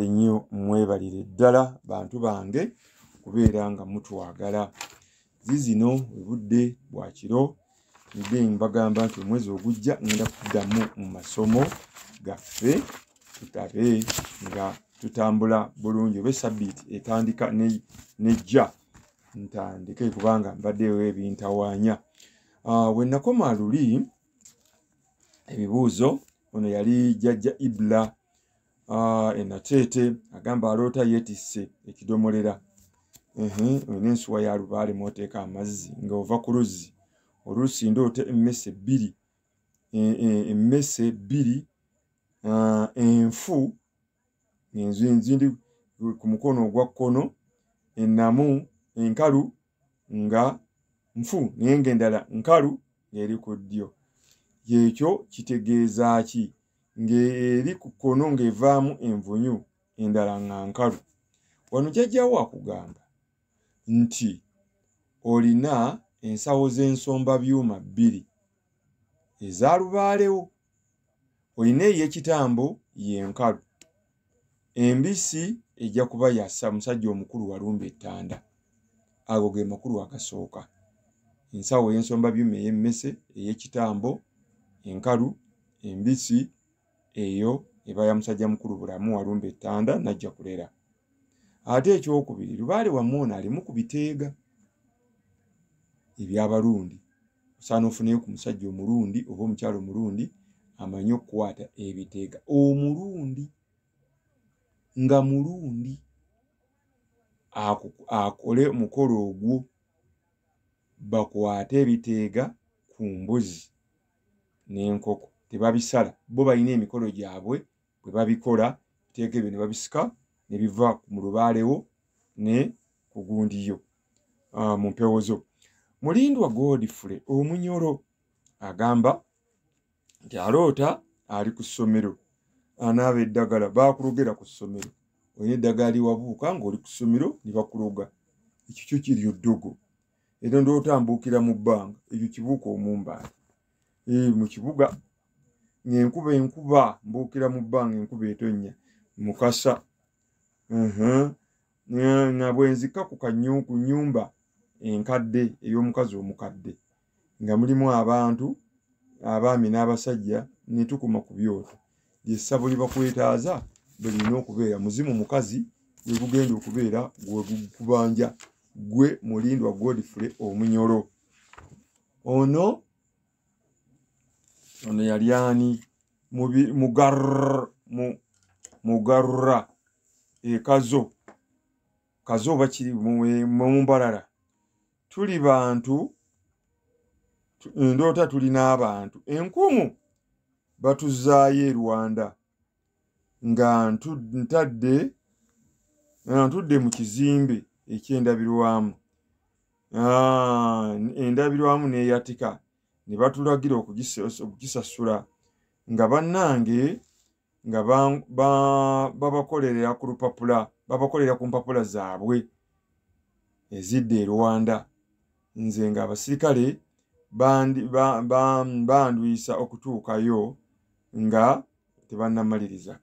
Nnyo mwebalire ddala bantu bange kubeera nga mutwagala. Zizino obudde bwa kiro, nde mbagamba nti omwezi ogujja ngenda kuddamu mu masomo gaffe, tutabe nga tutambula bulungi. Oba esabbiiti etandika nejja ntandike, kubanga mbaddeyo ebintawaanya. We nakoma luli ebibuuzo, ono yali Jjajja Ibula enateete, agamba aloota yeetisse ekidomolera, olina ensuwa ya lubaale mw'oteeka amazzi ng'ova ku luzzi. Oluusi ndoota emmese bbiri, emmese bbiri enfu nzindi ku mukono ogwa kkono, ennamu enkalu nga nfu, naye ng'endala nkalu ng'eri ku ddyo. Ekyo kitegeeza ki? Ng'eri ku kkono ng'evaamu envunyu, endala nga nkalu. Wano jjajjaawo akugamba nti olina ensawo z'ensomba byuma bbiri eza lubaalewo, olina ey'ekitambo y'enkalu, embisi ejja kuba yasa musajja omukulu walumba ettanda. Ago ge makulu agasooka. Ensawo ey'ensomba byuma ey'emmese, ey'ekitambo enkalu, embisi eyo eba ya musajja mukulu Bulamu walumba ettanda najja kulera. Ate ekyokubiri, lubaale wammwe ono alimu ku biteega eby'Abalundi. Osaana ofuneyo ku musajja Omulundi oba omukyala Omulundi amanyi okukwata ebiteega. Omulundi nga Mulundi akole omukolo ogwo, bakwate ebiteega ku mbuzi n'enkoko, tebabisala. Bo balina emikolo gyabwe bwe babikola, ebiteega ebyo ne babisika ne biva mu lubaalewo ne ku gundiyo mu mpewo zo. Mulindwa Godfrey Omunyoro agamba nti aloota ali ku ssomero, anaaba eddagala, baakulogera ku ssomero. Olina eddagala liwabuuka ng'oli ku ssomero ne bakuloga, ekyo kyo kiri oddogo. Era ndoota mbuukira mu bbanga, ekyo kibuuka omumbaale. Mu kibuga ng'enkuba enkuba, mbuukira mu bbanga enkuba etonnya, Mukasa. Nga bwe nzika ku nnyumba enkadde ey'omukazi omukadde, nga mulimu abantu abaami n'abasajja, ne tukuma ku byoto. Ly'essabo lye bakwetaaza bwe lirina okubeera. Muzimu mukazi gwe gugenda okubeera gwe gukubanja, gwe Mulindwa Godfrey Omunyoro. Ono yali ani? Mugarura ekazo kazo oba kiri mu Mbarara. Tuli bantu, ndoota tulina abantu enkumu batuzaayo e Rwanda, nga ntadde ntudde mu kizimbe eky'endabirwamu, endabirwamu n'eyatika, ne batulagira okukisasula, nga bannange nga babakolerera ku lupapula, babakolera ku mpapula zaabwe ezidda e Rwanda. Nze nga abasirikale bandwisa okutuukayo nga tebannamaliriza.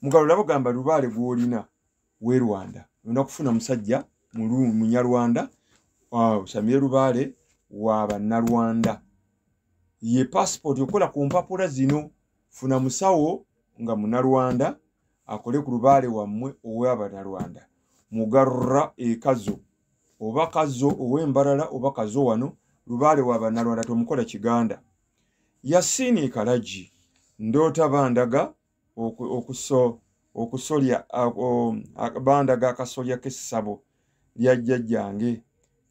Mugalula bagamba lubaale gw'olina w'e Rwanda, olina kufuna musajja Munyarwanda, osamire lubaale wa Bannarwanda. Ye passport okola ku mpapula zino, funa musawo nga Munnarwanda akole ku lubaale wammwe ow'Abannarwanda. Mugarura ekazo oba Kazo ow'Embarara oba Kazo wano, lubaale wa Bannarwanda tomukola Kiganda. Yasini Kalagi, ndoota bandaga okusolya, bandaga akasolya k'essabo lya jjajjange,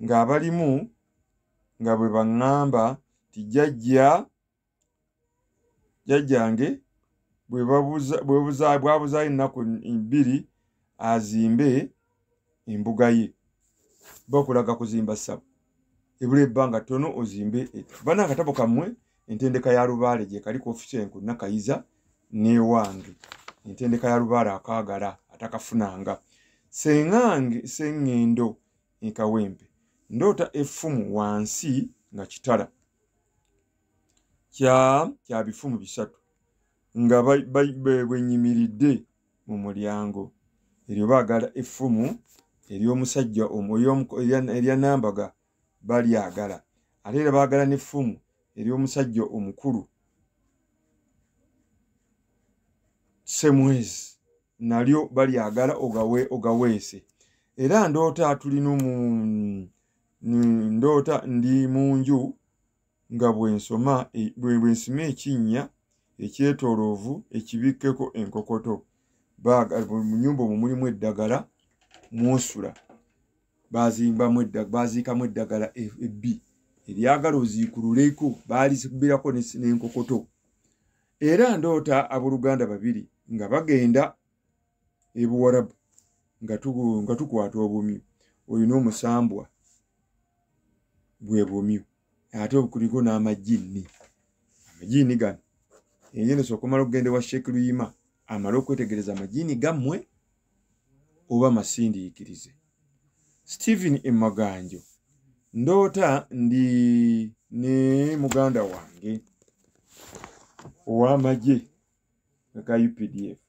ng'abalimu nga bwe baŋŋamba nti jjajjange bwabuzaayo ennaku bbiri azimbe embuga ye. Bakulaga kuzimba ssabo, ebula ebbanga ttono ozimbe. Bana akatabo kammwe entendeka ya lubaale gye kali ku ofiisi enku Nakayiza n'ewange. Entendeka ya lubaale akaagala atakafunanga. Ssengange Sseŋŋendo e Kawempe, ndoota effumu wansi nga kitala kya bifumu bisatu, nga bwe nnyimiridde mu mulyango. Eryo baagala effumu ery'omusajja erya Nambaga balyagala. Ate era baagala n'effumu ery'omusajja omukulu Ssemwezi, nalyo balyagala ogaweese. Era ndoota tulina ndoota ndi mu nju nga bwe nsima ekinnya ekyetooloovu ekibikkeko enkokoto. Mu nnyumba omwo mulimu eddagala mw'osula, baaziikamu eddagala ebbi eryagala oziikululeko, baalisibirako n'enkokoto. Era ndoota abooluganda babiri nga bagenda e Buwarabu nga tukwata obumyu. Olina omusambwa bwe bumyu, ate kuliko n'amajjiini. Amajjiini gano engendo okumala okugenda ewa Sheikh Luyima amale okwetegereza amajjiini gammwe oba masindiikirize. Stephen Emaganjo, ndoota ndi ne muganda wange ow'amagye ga UPDF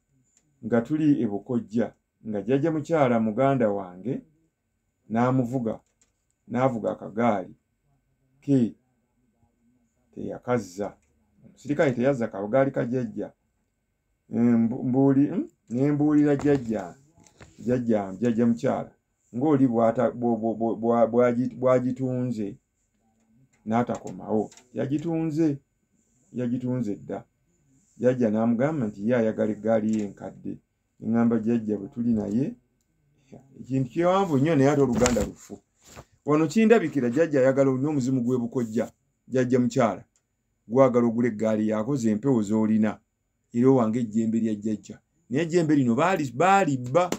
nga tuli e Bukojja, nga jjajja mukyala muganda wange n'amuvuga n'avuga akagaali ke teyakazza. Omusirikale teyazza kagaali ka jjajja. Ne mbuulira jjajja mukyala ng'oli bw'agitunze n'atakomawo. Yagitunze dda. Jjajja n'amugamba nti ye ayagala eggaali ye enkadde. Ŋŋamba jjajja bwe tuli naye ekintu kiwanvu nnyo naye ate oluganda lufu. Wano kindabikira jjajja ayagala n'omuzimu gw'e Bukojja, jjajja mukyala gwagala ogula eggaali yakoze empewo z'olina era owange ejjembe lya jjajja. Naye ejjembe lino baalibba.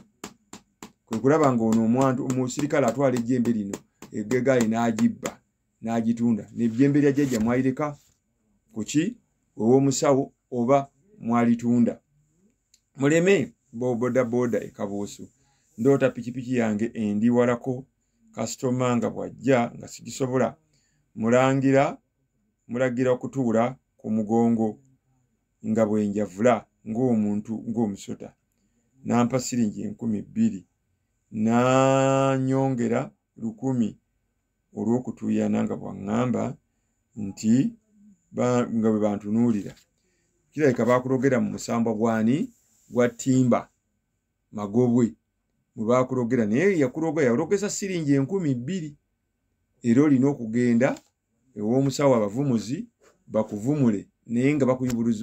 Kwe kulaba ng'ono omusirikale atwala ejjembe lino eggaali n'agibba n'agitunda. N'ejjembe lya jjajja mwalireka ku ki ow'omusawo oba mwalitunda. Muleme bodaboda e Kabuusu. Ndoota pikipiki yange endi walako kasitoma nga bw'ajja nga sigisobola mulagira okutuula ku mugongo nga bwe njavula ng'omuntu ng'omusota. N'ampa siringi 2000 n'annyongera 1000 olw'okutuuyana nga bw'aŋŋamba nti nga bwe bantunuulira. Kirabika baakulogera mu musambwa gw'ani? Gwa ttimba Magobwe mwe baakulogera, naye yakuloga yalogesa siringi 2000. Era olina okugenda ew'omusawo abavumuzi bakuvumule naye nga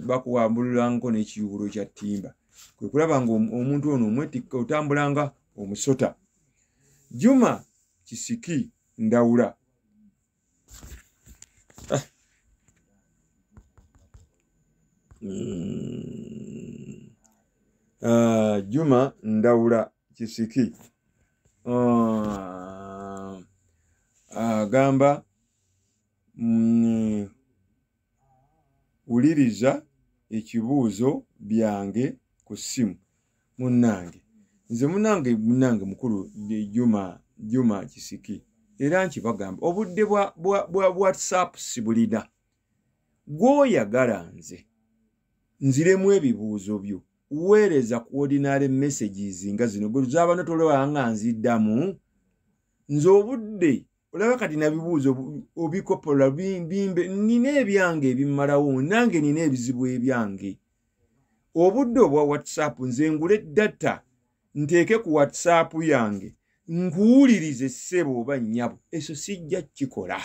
bakuwambululanko n'ekiyubulo kya ttimba. Kwe kulaba ng'omuntu ono omwetikka otambula nga omusota. Juma Kisiki Ndawula. Juma Ndawula Kisiki agamba wuliriza ekibuuzo byange ku ssimu. Munnange nze munnange mukulu Juma Kisiki, era nkibagamba obudde bwa WhatsApp sibulina. Gw'oyagala nze nziremu ebibuuzo byo, weereza ku ordinary messages nga zino gwe zaaba notoloba nga nziddamu. Nze obudde olaba kati nabibuuzo obikopola bimbe, nina ebyange ebimmalawo, nange nina ebizibu ebyange. Obudde obwa WhatsApp nze ngule data nteeke ku WhatsApp yange nkuwulirize ssebo oba nnyabo, ekyo sijja kukikola.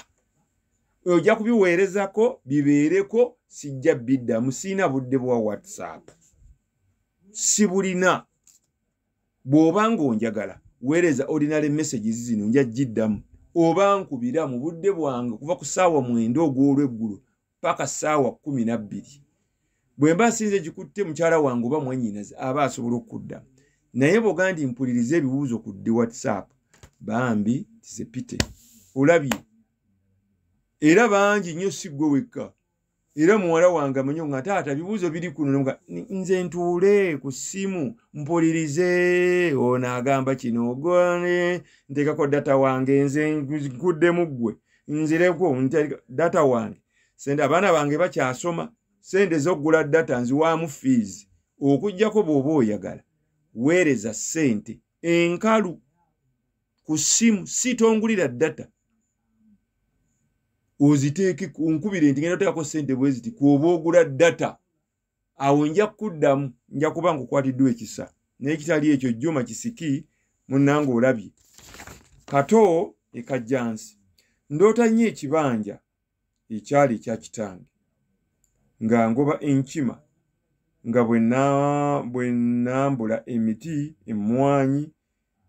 Ojja kubiweerezako bibeereko, sijja biddamu, sirina budde bwa WhatsApp, sibulina. Bw'oba ng'onjagala weereza ordinary messages zino nja giddamu, oba nkubira mu budde bwange kuva ku ssaawa 9 ogw'olweggulo paka ssaawa 12. Bwe mba nsinze gikutte mukyala wange oba mwannyinaze aba asobola okuddamu. Naye bw'ogaa nti mpulirize ebibuuzo ku ddi WhatsApp, bambi tisepite olabye. Era bangi nnyo si ggwe wekka. Era muwala wange amanyi nga taata bibuuzo biri kuno, nga nze ntuule ku ssimu mpulirize ono agamba kino, ogone nteekako data wange nze nkuddemu ggwe nzireko data wange. Sente abaana bange bakyasoma, sente ez'okugula data nziwaamu fees okuggyako bw'oba oyagala Weereza ssente enkalu ku ssimu, sitongulira data, oziteeke onkubire nti ngenda oteekako ssente bwe ziti kw'oba ogula data. Awo nja kuddamu, nja kuba nkukwatiddwa ekisa. Naye kitali ekyo, Juma Kisiki munnange olabye. Kato e Kajjansi, ndoota nnyo ekibanja ekyali ekya kitange nga ngoba enkima, nga bwe nnambula emiti, emmwanyi,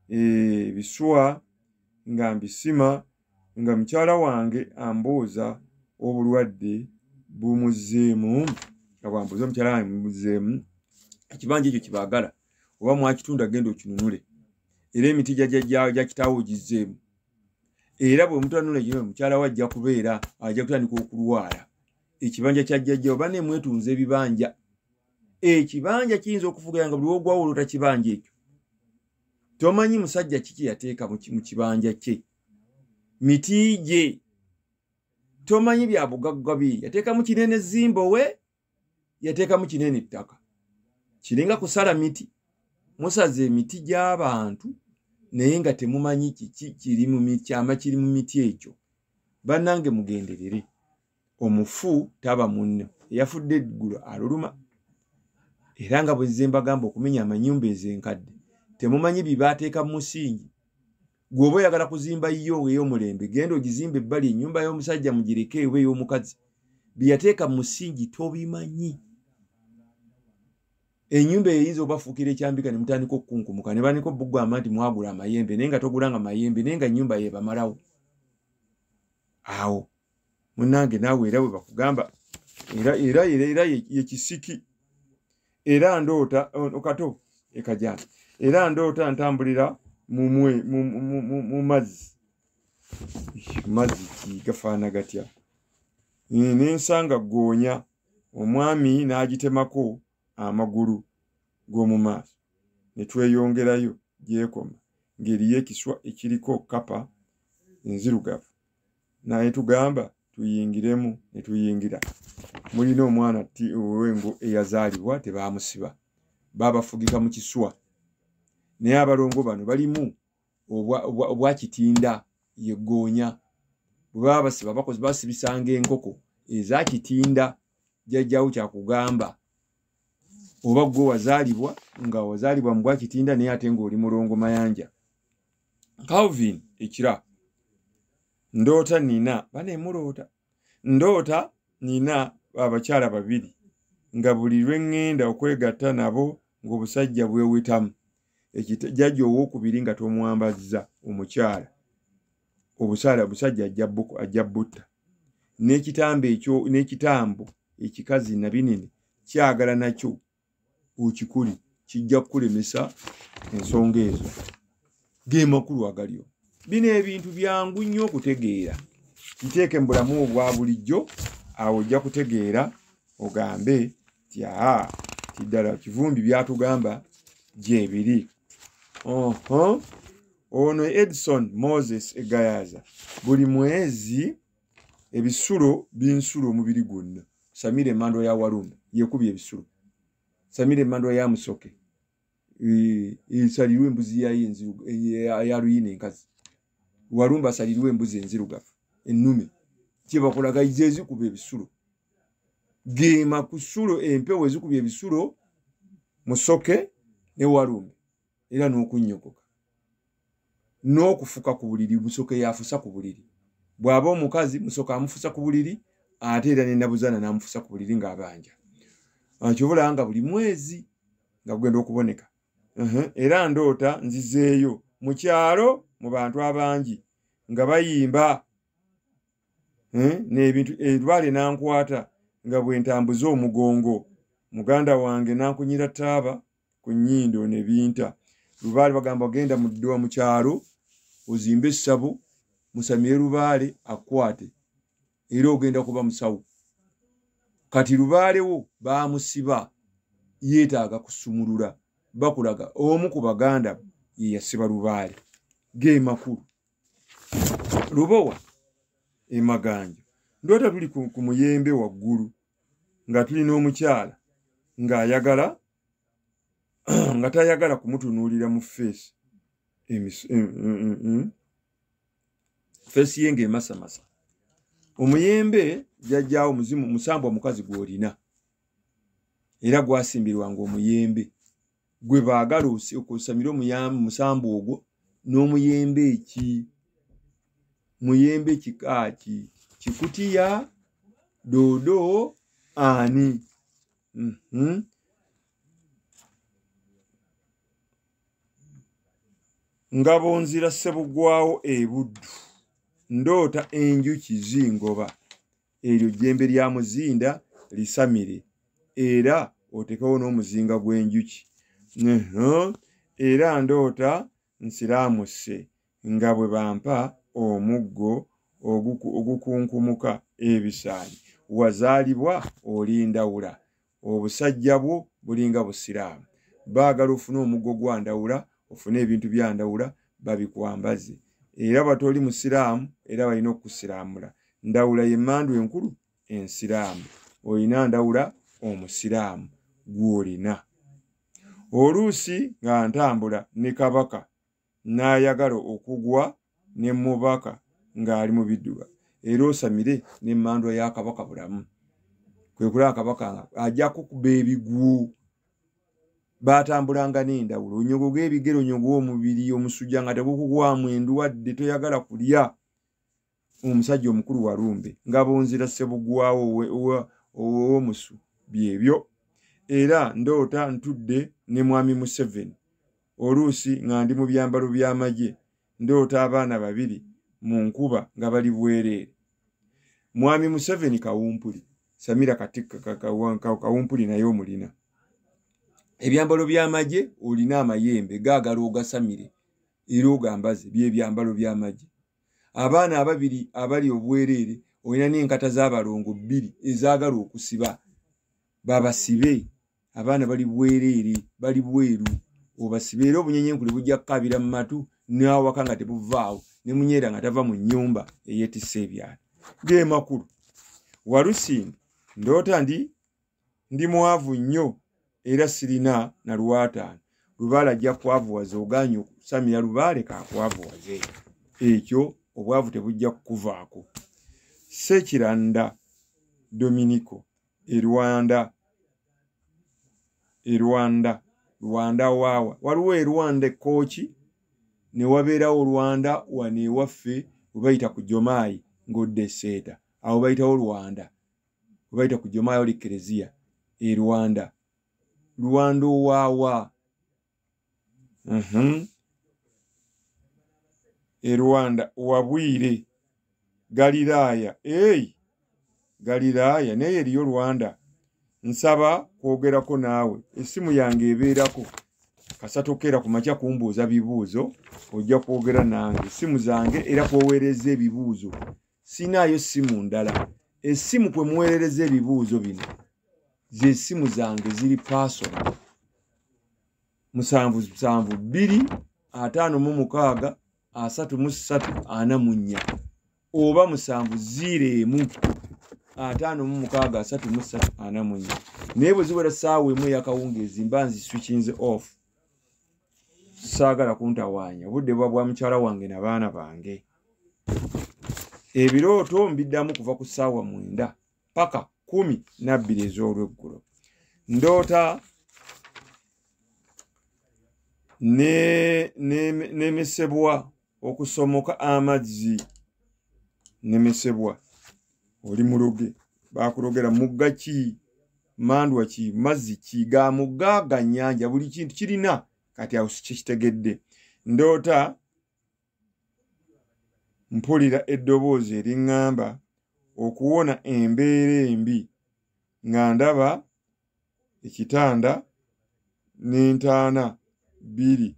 ebiswa nga mbisima, nga mukyala wange ambuuza obulwadde bumuzzeemu, nga bwambuuza omukyala wange bumuzzeemu. Ekibanja ekyo kibaagala oba mwakitunda, genda okinunule, era emiti gya kitaawo ogizzeemu. Era bwe mutanula ekyo, mukyala we ajja kubeera ajja kutandika okulwala. Ekibanja kya jjajja oba ne mwetunze ebibanja, ekibanja kiyinza okufugira nga buli wogwawo olota kibanja ekyo. Tomanyi musajja kiki yateeka mu kibanja kye, miti gye, tomanyi bya bugagga bye yateekamu. Kinene zimbo we yateekamu kinene ettaka, kiringa kusala miti. Musaze emiti gy'abantu naye nga temumanyi kiki kiri mu kyama kiri mu miti ekyo. Bannange mugenderere, omufu taba munne, eyafudde eggulo aluluma. Era nga bwe nze mbagamba okumenya amanyumba ezenkadde, temumanyi bye baateeka mu musingi. Gw'oba oyagala kuzimba yo ey'omulembe, genda ogizimba ebbali, ennyumba y'omusajja mugireke oba ey'omukazi. Bye yateeka mu musingi tobimanyi. Ennyumba eyinza obafuukira ekyambika ne mutandika okukunkumuka, ne banika obugamba nti mwagula amayembe, naye nga togulanga mayembe, naye nga ennyumba yebamalawo. Awo munnange naawe era bwe bakugamba era era era era ye Kisiki. Era ndoota Kato ekajana, era ndoota ntambulira mu mazzi. Mazzi ki gafaana gatya? Nensanga ggoonya, omwami n'agitemako amagulu g'omu maaso, ne tweyongerayo gyekoma ng'eriyo ekiswa ekiriko kapa enzirugavu, naye tugamba tuyingiremu, ne tuyingira. Mulina omwana ti owengo eyazaalibwa tebaamusiba, baabafugika mu kiswa. Naye abalongo bano balimu obwakitinda, yeggoonya. Bwe baba basiba bakozi basibisanga enkoko eza kitinda. Jjajjawo kyakugamba oba gwe wazaalibwa nga wazaalibwa mu bwakitinda, naye ate ng'oli mulongo Mayanja. Calvin ekira, ndoota nina baneemuloota, ndoota nina abakyala babiri nga buli lwe ŋŋenda okwegatta nabo ng'obusajja bwewetamu. Jjajja owookubiri nga tomwambazza omukyala, obusaala busajja ajja butta. N'ekitambo ekyo, n'ekitambo ekikazi nabinene kyagala nakyo okikuli, kijja kukulemesa ensonga ezo. Ge makulu agaliyo. Bino ebintu byangu nnyo okutegeera, kiteeke mu bulamu obwa bulijjo, awo ojja kutegeera ogambe ti aa ti ddala Kivumbi byatugamba gyebiri. Oho, ono Edson Moses Egayaza, buli mwezi ebisulo binsula omubiri gwonna. Samira emandwa ya Walumbe yekubye ebisulo. Samira emandwa ya Musoke esalirwe embuzi yayo ya luyina enkazi. Walumbe asalirwe embuzi enzirugavu ennume. Kyebakolaga ezikuba ebisulo, gema kusulo empewo ezikubye ebisulo Musoke ne Walumbe, era n'okunnyogoka n'okufuka ku buliri. Musoke yafusa ku buliri, bw'aba omukazi Musoke amufusa ku buliri, ate era ne Nabuzaana n'amufusa ku buliri ng'abanja. Kyobula nga buli mwezi nga gugenda okuboneka. Era ndoota nzizeeyo mu kyalo mu bantu abangi nga bayimba n'ebintu, erwale nankwata nga bwe ntambuza omugongo, muganda wange nankunyira taaba ku nnyindo ne binta. Lubaale bagamba genda mu ddowa mu kyalo ozimbe essabo, musamire lubaale akwate, era ogenda kuba musawo. Kati lubaalewo baamusiba, yeetaaga kusumulula. Bakulaga omu ku baganda ye yasiba lubaale. Ge makulu. Lubowa emaganja, ndoota tuli ku muyembe waggulu nga tulina omukyala ng'ayagala Nga tayagala kumutunuulira mu feesi, feesi ye ng'emasamasa. Omuyembe jjajjaawo muzimu musambwa mukazi gw'olina, era gwasimbirwanga omuyembe gwe baagala okusamira omusambwa ogwo n'omuyembe. Ki muyembe kika ki? Kikutiya, doodo, ani? Ngabo nzira Ssebugwawo e Buddu, ndoota enjuki zingoba. Eryo jjembe lya muzinda, lisamire era otekewo n'omuzinga gw'enjuki. Era ndoota nsiraamuse nga bwe bampa omuggo ogukunkumuka ebisaanyi. Wazaalibwa oli ndawula, obusajja bwo bulinga busiraamu. Baagala ofune omuggo gwa ndawula, ofune ebintu bya ndawula babikwambaze. Era batoli musiraamu, era balina okusiramula. Ndawula y'emmandu enkulu ensiraamu. Olina ndawula omusiraamu gw'olina. Oluusi nga ntambula ne kabaka n'ayagala okugwa ne mubaka ng'ali mu bidduga, era osamire n'emmandwa ya Kabaka Bulamu. Kwe kulaba kabaka nga ajja kukuba ebigwo. Baatambulanga n'endawulo, onyogoga ebigere, onyogoga omubiri, omusujja nga tegukugwamu, endwadde, toyagala kulya. Omusajja omukulu Walumbe, Ngabo nzira Ssebugwawo ow'omusu, byebyo. Era ndoota ntudde ne Mwami Museveni, oluusi nga ndi mu byambalo by'amagye. Ndoota abaana babiri mu nkuba nga bali bwereere. Mwami Museveni kawumpuli, Samira Kawumpuli naye omulina. Ebyambalo by'amagye, olina amayembe gaagala ogasamire era ogambaze, byebyambalo by'amagye. Abaana ababiri abali obwereere, olina n'enkata z'abalongo bbiri ezaagala okusiba, babasibe. Abaana bali bwereere, bali bweru, obasibe. Era obunyenyenkule bujja kukabira mu matu n'awaka nga tebuvaawo, ne munyeera nga tava mu nnyumba eyeetisse ebyana. Ge makulu. Walusimbi, ndoota ndi mwavu nnyo era sirina na lwataano. Lubaale ajja kwavuwaza, ogaanye okusamira lubaale, kakwavuwaze. Ekyo obwavu tebujja kukuvaako. Ssekiranda Dominiko e Rwanda, e Rwanda, Rwanda waawa? Waliwo e Rwanda e Kkooki, ne wabeerawo Rwanda wano ewaffe we bayita ku Jomaayi ng'odda e Seeta, awo bayitawo Rwanda. We bayita ku Jomaayi oli Kereziya e Rwanda. Rwanda owaawa? E Rwanda Wabwire, Galiraaya, eyi Galiraaya naye eriyo Rwanda. Nsaba kwogerako naawe, essimu yange ebeerako kasatokeera ku makya kumbuuza bibuuzo, ojja kwogera nange. Essimu zange era kwoweereza ebibuuzo, sinaayo ssimu ndala. Essimu kwe muweerereza ebibuuzo bino ze ssimu zange ziri personal: 772 56 33 44, oba 701 56 33 44. Naye bwe ziwera ssaawa 1 ey'akawungeezi mba nziswitchinze off, saagala kuntawaanya. Obudde buba bwa mukyala wange nabaana bange. Ebirooto mbiddamu kuva ku ssaawa 9 paka 12 ez'olweggulo. Ndoota nemesebwa okusomoka amazzi. Nemesebwa, oli muloge, bakulogera. Mugga ki, mandwa ki, mazzi ki, ga mugga, ga nnyanja? Buli kintu kirina kati awo sikikitegedde. Ndoota mpulira eddoboozi eriŋŋamba okuwona embeera embi, nga ndaba ekitanda n'entaana bbiri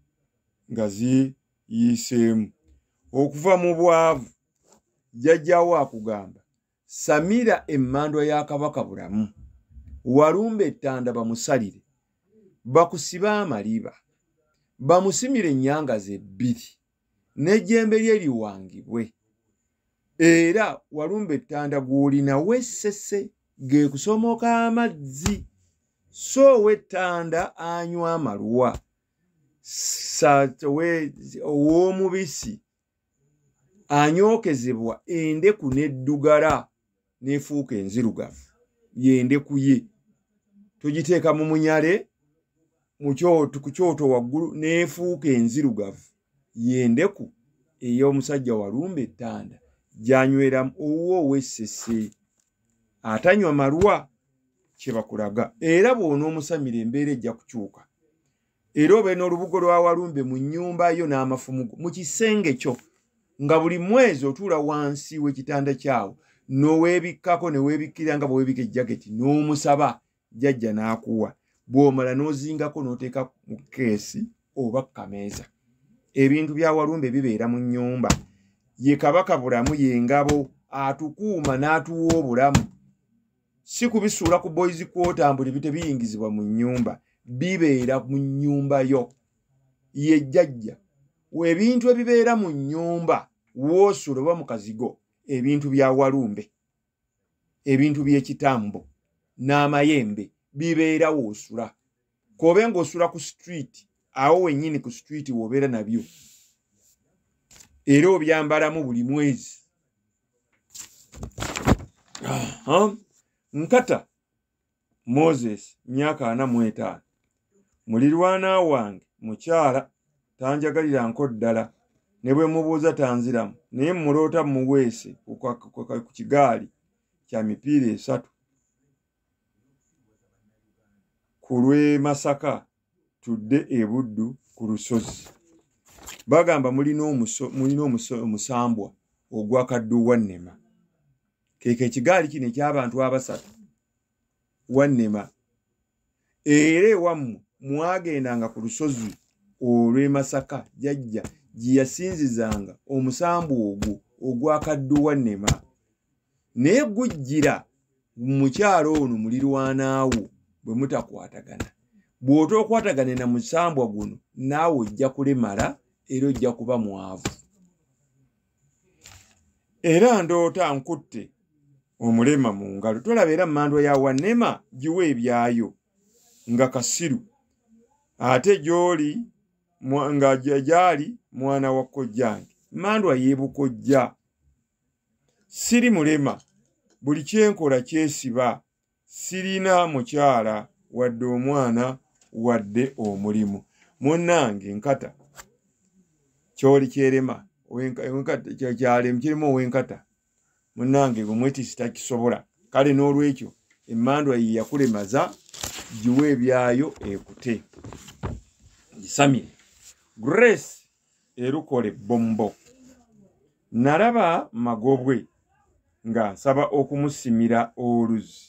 nga ziyiiseemu. Okuva mu bwavu, jjajjaawo akugamba samira emmandwa ya Kabaka Bulamu, Walumba ettanda bamusalire, bakusibe amaliba, bamusimire ennyangazi ebbiri n'ejjembe lye liwangibwe. Era Walumba ettanda gw'olina weessese ge kusomoka amazzi. So ow'ettanda anywa amalwa, ow'omubisi anyookezebwa endeku n'eddugala n'efuuka enzirugavu, y'endeku ye. Togiteeka mu munyale ku kyoto waggulu n'efuuka enzirugavu, y'endeku ey'omusajja Walumbe ettanda gy'anyweramu. Owuwo ow'essese atanywa malwa kye bakulaga. Era bw'onoomusamira embeera ejja kukyuka. Era obe n'olubugo lwa Walumbe mu nnyumba yo n'amafumu go mu kisenge kyo, nga buli mwezi otuula wansi w'ekitanda kyawo n'oweebikkako ne weebikkira nga bwe weebika ejjaketi n'omusaba jjajja n'akuwa. Bw'omala n'ozingako n'oteeka mu keesi oba ku kameeza. Ebintu bya Walumbe bibeera mu nnyumba. Ye Kabaka Bulamu, ye ngabo atukuuma n'atuwa obulamu. Si kubisuula ku boys quarter mbu tebiyingizibwa mu nnyumba, bibeera mu nnyumba yo. Ye jjajja. Ebintu ebibeera mu nnyumba w'osula oba mu kazigo, ebintu bya Walumbe, ebintu by'ekitambo n'amayembe bibeera w'osula. K'obe ng'osula ku street, awo wennyini ku street w'obeera nabyo, era obyambalamu buli mwezi. Nkata Moses, myaka 45, mulirwana wange mukyala tanjagalira nko ddala, ne bwe mubuuza tanziramu, naye muloota muweese ku kigaali kya mipiira 3 ku lw'e Masaka tudde e Buddu ku lusozi. Bagamba mulina omusambwa ogwa Kaddu Wannema. Keeko ekigaali kino eky'abantu abasatu Wannema. Era ewammwe mwagendanga ku lusozi olw'e Masaka jjajja gye yasinzizanga omusambwa ogwo ogwa Kaddu Wannema. Naye gujjira mukyalo ono mulirwanaawo bwe mutakwatagana. Bw'otookwatagane na musambwa guno naawe ojja kulemala era ojja kuba mwavu. Era ndoota nkutte omulema mu ngalo. Tolaba era mmandwa ya Wannema giwa ebyayo nga kasiru, ate gy'oli nga gyali mwana wa kojjange. Mmandwa yeebukojja. Siri mulema, buli kyenkola kyesiba, sirina mukyala wadde omwana wadde omulimu. Munnange nkata kyoli kyerema kyalemu ow'enkata. Munnange omwetisi takisobola. Kale n'olwekyo emmandwa ye yakulemaza, giwe ebyayo ekute gisamire. Grace erukole bombo. Nalaba Magobwe nga nsaba okumusimira oluzzi.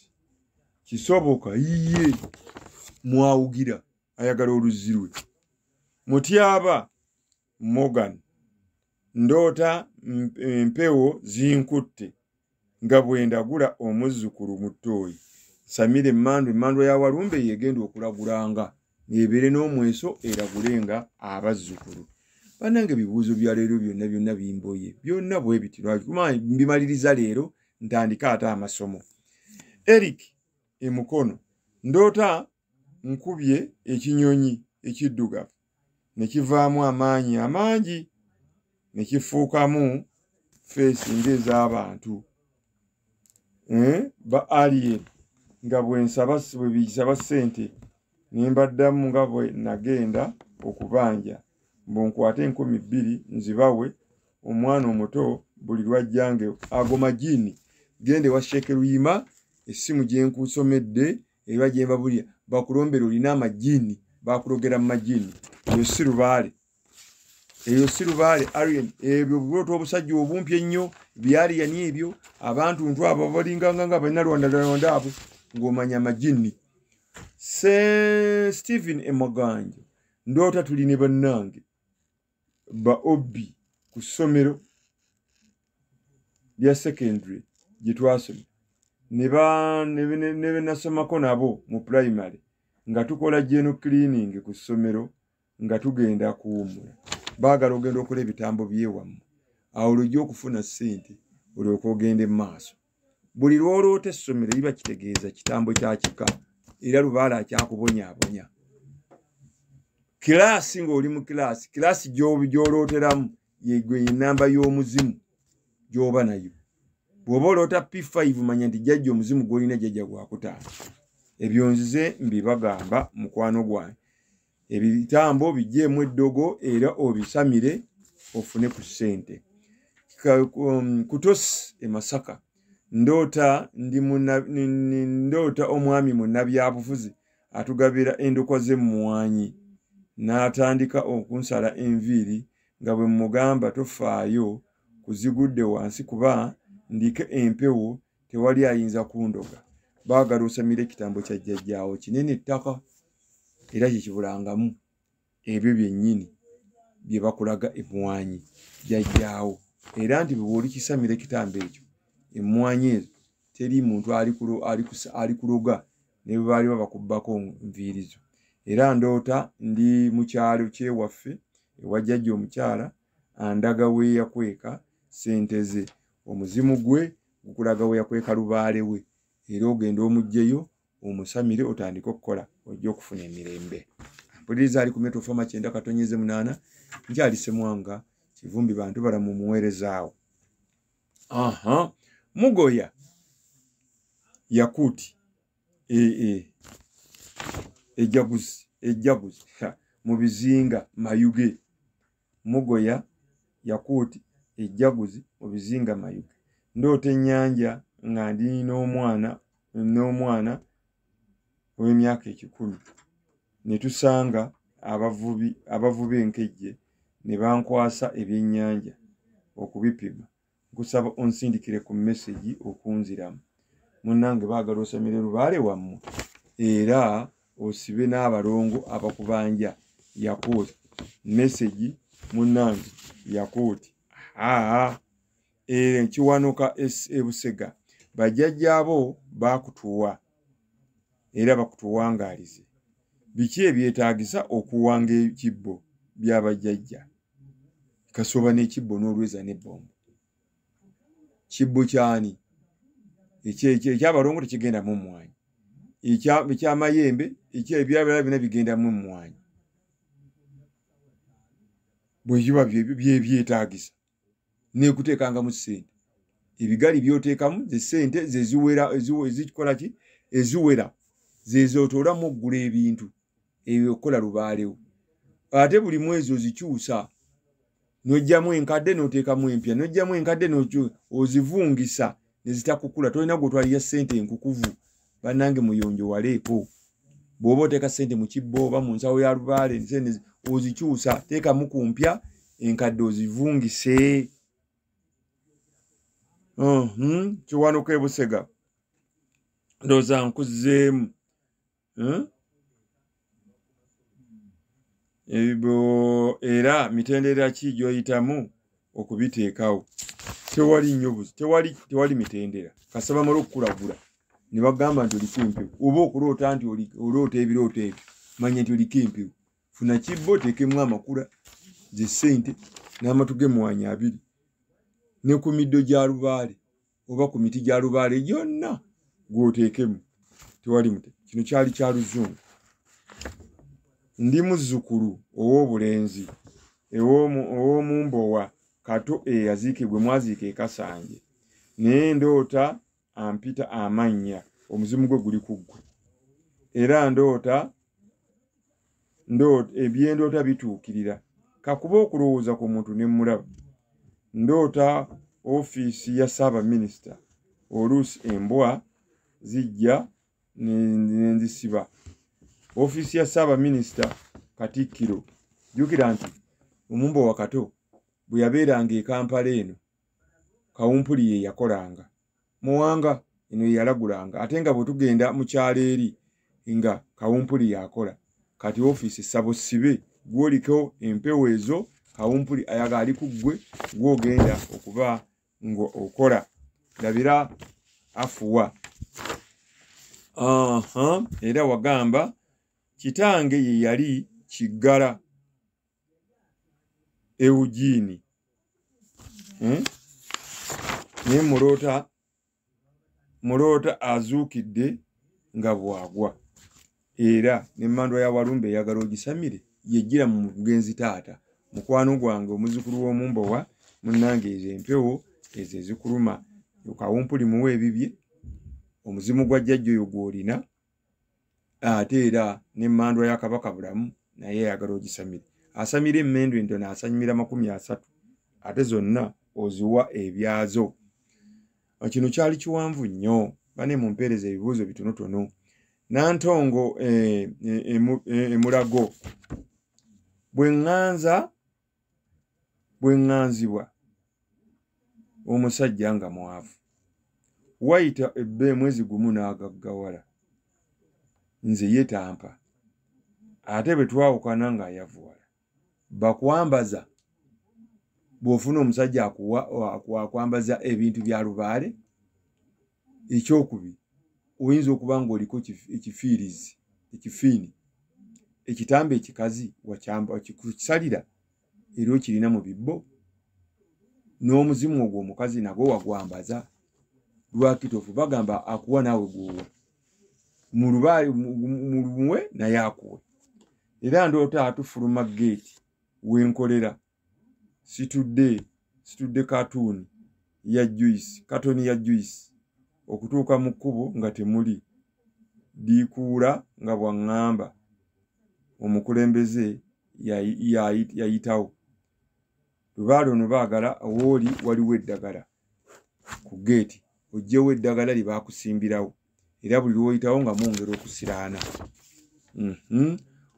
Kisoboka iye mwawugira ayagala oluzzi lwe. Mutyaba Morgan, ndoota empewo zinkutte nga bwe ndagula omuzzukulu mu ttooyi. Samire emmandwa ya Walumbe yegenda okulagulanga, ng'ebeere n'omweso eragulenga abazzukulu. Bannange ebibuuzo bya leero byonna byonna bimboye, byonna bwe biti. Lwaki mbimaliriza leero ntandika ate amasomo. Eric emukono, ndoota nkubye ekinyonyi ekiddugavu ne kivaamu amaanyi amangi ne kifuukamu feesi ng'ez'abantu ba alien, nga bwe nsaba ssente ne mbaddamu nga bwe nagenda okubanja mbu nkwate 2000 nzibawe omwana omuto buli lwajjange. Ago majini. Gende wa Sheikh Luyima, essimu gye nkusomedde era gye mbabulira, bakulombera olina amajini, bakulogera mu majini. Eyo si lubaale, eyo si lubaale. Alien ebyo buloto obusajja obumpi ennyo byaliyani ebyo abantu ntu abo balinganga nga balina lwanda abo ng'omanya amajini. Stephen Emaganja, ndoota tuli ne bannange ba Obbi ku ssomero lya secondary gye twasoma ne be nasomako nabo mu primary, nga tukola general cleaning ku ssomero nga tugenda kuwummula. Baagala ogenda okola ebitambo by'ewammwe, awo lw'ojja okufuna ssente olyoke ogende mu maaso. Buli lw'oloota essomero liba kitegeeza kitambo kya kika Era lubaale akyakubonyaabonya. Kilaasi ng'oli mu kilaasi, kilaasi gy'olooteramu yegwe ennamba y'omuzimu gy'oba nayo. Bw'oba oloota P5 manya nti jjajja omuzimu gw'olina jjajja gwakutaano. Ebyo nzize mbibagamba mukwano gwange. Ebitambo biggyeemu eddogo era obisamire ofune ku ssente. Kutosi e Masaka, ndoota ndoota omwami munnabyabufuzi atugabira endokwa z'emmwanyi n'atandika okunsala enviiri nga bwe mmugamba tofaayo kuzigudde wansi kuba ndiko empewo tewali ayinza kundoga. Baagala osamire ekitambo kya jjajjaawo kinene ettaka era kye kibulangamu ebyo byennyini bye bakulaga emmwanyi jjajjaawo. Era nti bw'oli kisamira ekitambo ekyo emmwanyi ezo teri muntu ali kuloga ne bwe baali babakubbako nviiri zo. Era ndoota ndi mu kyalo kyewaffe ewa jjajja omukyala andaga we yakweka ssente ze. Omuzimu gwe gukulaga we yakweka lubaale we era ogenda omuggyeyo omusamire otandike okukola ojja okufuna emirembe. Mpuliriza ali ku Metro Fama 9.8 nkyali Ssemwanga Kivumbi bantu balamu muweerezaawo. Aha, Mugoya Yakuti ejaguzi mu bizinga Mayuge. Mugoya Yakuti ejaguzi mu bizinga Mayuge. Ndoota ennyanja nga ndi n'omwana ow'emyaka 100 ne tusanga abavubi enkejje ne bankwasa ebyennyanja okubipima. Nkusaba onsindikire ku message okunziramu. Munnange baagala osamire lubaale wammwe era osibe n'abalongo abakubanja. Yakuti message munnange Yakuti. Kiwanuka e Busega bajjajjaabo baakutuwa era bakutuwangaalize. Biki ebyetaagisa okuwanga ekibbo by'abajjajja? Kasoba n'ekibbo n'olweza n'ebbombo. Kibbo kyani? Ekyabalongo tekigendamu mmwanyi. Ekyamayembe ebyabala byonna bigendamu mmwanyi. Bwe biba byebyetaagisa n'ekuteekangamu ssente. Ebigali by'oteekamu ze ssente ze ziwera ezikola ki? Eziwera ze z'otoolamu oggula ebintu ebyo okukola lubaalewo. Ate buli mwezi ozikyusa n'oggyamu enkadde n'oteekamu empya, n'oggyamu enkadde ozivungisa ne zitakukula. Tolina gw'otwalira ssente enkukuvu. Bannange muyonjowaleeko. Bw'oba oteeka ssente mu kibbo oba mu nsawo ya lubaale ozikyusa, teekamu ku mpya enkadde ozivungise. Kiwanuka e Busega ndowooza nkuzzeemu. Era mitendera ki gy'oyitamu okubiteekawo? Tewali nnyo buzi, tewali mitendera. Kasaba bamala okukulagula ne bagamba nti oliko empewo, oba okuloota nti oloota ebirooto ebyo, manya nti oliko empewo. Funa kibbo oteekemu amakula ze ssente n'amatu g'emmwanyi 2 ne ku middo gya lubaale oba ku miti gya lubaale gyonna gw'oteekemu. Tewali mute. Kino kyali kya luzungu. Ndi muzzukulu ow'obulenzi ow'omumbowa Kato eyaziikibwa mwaziika e Kasanje. Naye ndoota ampita amannya, omuzimu gwe guli ku ggwe. Era ndoota ebyendoota bituukirira. Kakuba okulowooza ku muntu ne mmulaba. Ndoota ofiisi ya Ssaabaminisita oluusi embwa zijja ne nzisiba. Ofiisi ya Ssaabaminisita Katikkiro. Jjukira nti omumbowa Kato bwe yabeeranga e Kampala eno Kawumpuli ye yakolanga. Muwanga eno ye yalagulanga. Ate nga bwe tugenda mu kyalo eri nga Kawumpuli yakola. Kati ofiisi ssabo sibe gw'oliko empewo ezo Kawumpuli ayaga ali ku ggwe gw'ogenda okuba ng'okola. Labira afuwa. Era wagamba kitange ye yali Kiggala Eugene. Naye muloota azuukidde nga bw'agwa. Era n'emmandwa ya Walumbe eyagala ogisamire yejjira mu mugenzi taata mukwano gwange omuzzukulu w'omumbowa munnange. Ezo empewo ezo ezikuluma, kawumpuli muwe ebibye, omuzimu gwa jjajja oyo gw'olina. Ate era n'emmandwa ya Kabaka Bulamu naye eyagala ogisamire. Asamira emmendo entono asamira 30, ate zonna oziwa ebyazo. Kino kyali kiwanvu nnyo, bane mumpeereza ebibuuzo bitonotono. Nantongo emulago bwe ŋŋanzibwa omusajja nga mwavu, wayita ebbe mwezi gumu n'agaggawala, nze ye tampa, ate bwe twawukana ng'ayavuwala. Bakwambaza bw'ofuna omusajja akwambaza ebintu bya lubaale. Ekyokubiri, oyinza okuba ng'oliko ekifiirizi, ekifiini, ekitambi ekikazi wakisalira era okirina mu bibbo, n'omuzimu ogwo omukazi nagwo wagwambaza. Lwaki tofu? Bagamba akuwa naawe gw'owa, mu lubaale muluwe naye akuwe. Era ndoota atufuluma geeti wenkolera, situdde katuni ya juice, katoni ya juice, okutuuka mu kkubo nga temuli diikuula nga bwaŋŋamba omukulembeze yayitawo. Lubaale ono baagala wooli waliwo eddagala ku geeti, oggyewo eddagala lye baakusimbirawo, era buli lw'oyitawo nga mwongera okusiraana.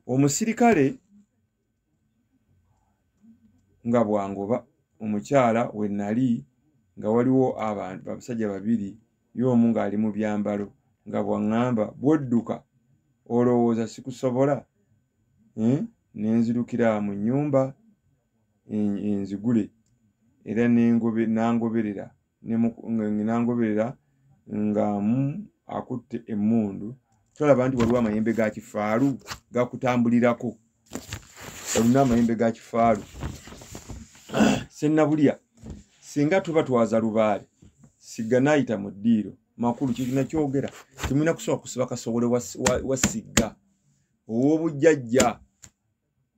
Omusirikale nga bwangoba omukyala we nali nga waliwo abantu abasajja babiri, y'omu ng'ali mu byambalo nga bwaŋŋamba bw'odduka olowooza sikusobola, ne nzirukira mu nnyumba enzigule, era nangoberera nga akutte emmundu. Tolaba nti waliwo amayembe ga kifaalu gakutambulirako, olina amayembe ga kifaalu. Sennabulya singa tuba twaza lubaale sigga n'ayita mu ddiiro makulu kino kyogera temulina kusobola kusiba kasowole wa sigga ow'obujjajja,